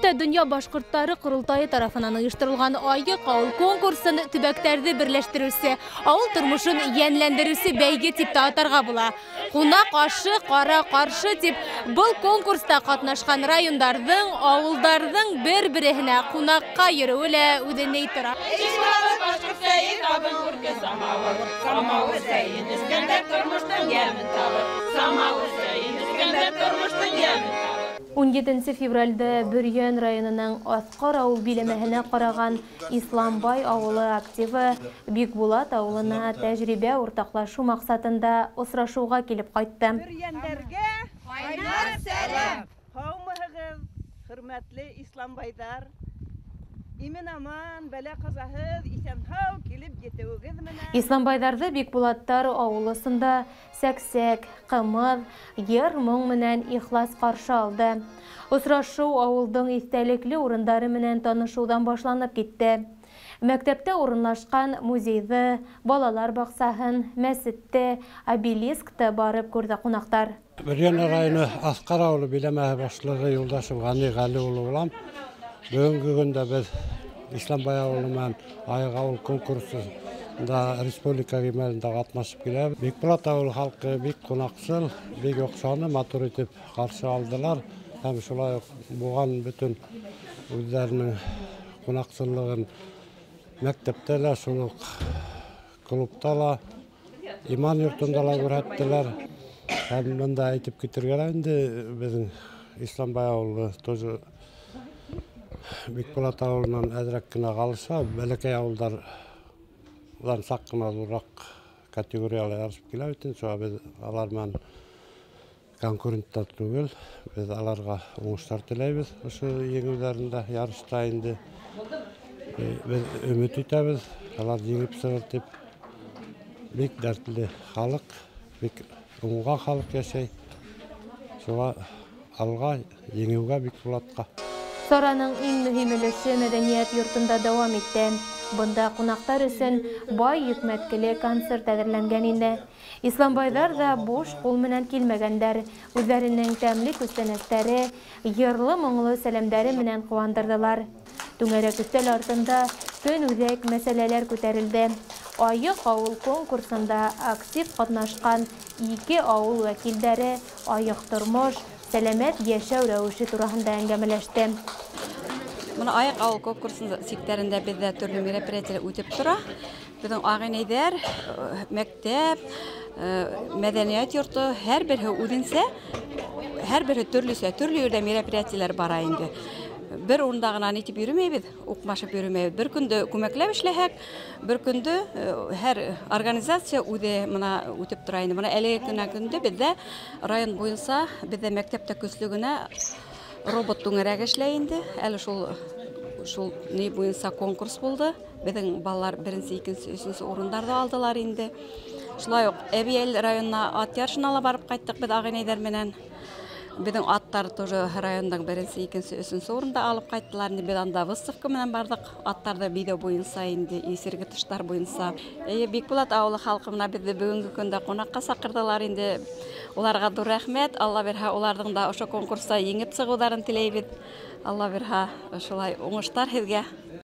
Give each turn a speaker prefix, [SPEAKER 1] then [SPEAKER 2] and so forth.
[SPEAKER 1] Бөтә донъя башҡорттары ҡоролтайы тарафынан ойошторолған Айыҡ ауыл конкурсын төбәктәрҙе берләштереүсе, ауыл тормошон йәнләндереүсе бәйге тип тә атарға була. Ҡунаҡ ашы ҡара ҡаршы тип был конкурста ҡатнашҡан райондарҙың, ауылдарҙың бер-береһенә ҡунаҡҡа йөрөүе лә үҙе ни тора. Ун етенсе февралдә Бөрйән районының Аҫҡар ауыл биләмәһенә ҡараған Исламбай ауылы активы Бикбулат ауылына тәжрибә уртаҡлашыу маҡсатында осрашыуға килеп ҡайтты.
[SPEAKER 2] Бөрйәндәргә ҡайнар сәләм! Һаумыһығыҙ, хөрмәтле исламбайҙар! Имен-аман, бәлә-ҡазаһыҙ, иҫән-һау килеп етеүегеҙ менән.
[SPEAKER 1] Исламбайҙарҙы Бикбулаттар ауылысында сәксәк, ҡымыҙ, йыр-моң менән ихлас ҡаршы алды. Осрашыу ауылдың иҫтәлекле урындары менән танышыуҙан башланып китте. Мәктәптә урынлашҡан музейҙы, балалар баҡсаһын, мәсетте, обелискты барып күрҙе ҡунаҡтар.
[SPEAKER 3] Бөрйән районы Аҫҡар ауылы биләмәһе башлығы Юлдашев Ғани Ғәли улы булам. Бөгөнгө көндә беҙ Исламбай ауылы менән Айыҡ ауыл конкурсында республика кимәлендә ҡатнашып киләбеҙ. Бикбулат ауылы халҡы бик ҡунаҡсыл, бик оҡшаны, матур итеп ҡаршы алдылар. Һәм шулай уҡ булған бөтөн үҙҙәренең ҡунаҡсыллығын мәктәптә лә, шул уҡ клубта ла, иман йортонда ла күрһәттеләр. Һәм бында әйтеп китергә лә инде беҙҙең Исламбай ауылы тоже Бикбулат ауылынан әҙерәк кенә ҡалыша, бәләкәй ауылдарҙан саҡ ҡына ҙурыраҡ категорияла ярышып килә бит инде. Шуға беҙ алар менән конкуренттар түгел, беҙ аларға уңыштар теләйбеҙ ошо еңеүҙәрендә ярышта инде. Беҙ өмөт итәбеҙ, алар еңеп сығыр тип. Бик дәртле халыҡ, бик уңған халыҡ йәшәй. Шуға алға, еңеүгә Бикбулатҡа.
[SPEAKER 1] Сараның иң мөһим өлөшө мәҙәниәт йортонда дауам итте. Бында ҡунаҡтар өсөн бай йөкмәткеле концерт әҙерләнгән ине. Исламбайҙар ҙа буш ҡул менән килмәгәндәр. Үҙҙәренең тәмле күстәнәстәре, йырлы-моңло сәләмдәре менән ҡыуандырҙылар. Түңәрәк өҫтәл артында көн үҙәк мәсьәләләр күтәрелде. Айыҡ ауыл конкурсында актив ҡатнашҡан ике ауыл вәкилдәре айыҡ тормош, сәләмәт йәшәү рәүеше тураһында әңгәмәләште.
[SPEAKER 4] Бына Айыҡ ауыл конкурсы сиктәрендә беҙҙә төрлө мероприятиелар үтеп тора. Беҙҙең ағинәйҙәр, мәктәп, мәҙәниәт йорто һәр береһе үҙенсә, һәр береһе төрлөсә, төрлө ерҙә мероприятиелар бара инде. Бер урында ғына нитеп йөрөмәйбеҙ, уҡмашып йөрөмәйбеҙ. Бер көндө күмәкләп эшләһәк, бер көндө һәр организация үҙе бына үтеп тора инде. Бына әлеге кенә көндө беҙҙә район буйынса беҙҙә мәктәптә көслө генә робот түңәрәге эшләй инде. Әле шул ни буйынса конкурс булды. Беҙҙең балалар беренсе, икенсе, өсөнсө урындарҙы алдылар инде. Шулай уҡ Әбйәлил районына ат ярышына ла барып ҡайттыҡ беҙ ағинәйҙәр менән. Беҙҙең аттар тоже райондың беренсе, икенсе, өсөнсө урында алып ҡайттылар. Инде беҙ анда выставка менән барҙыҡ. Аттарҙы биҙәү буйынса инде, исергетыштар буйынса. Эйе, Бикбулат ауылы халҡы менән беҙҙе бөгөнгө көндә ҡунаҡҡа саҡырҙылар инде. Уларға ҙур рәхмәт. Алла бирһә, уларҙың да ошо конкурста еңеп сығыуҙарын теләйбеҙ. Алла бирһә, ошолай уңыштар һеҙгә.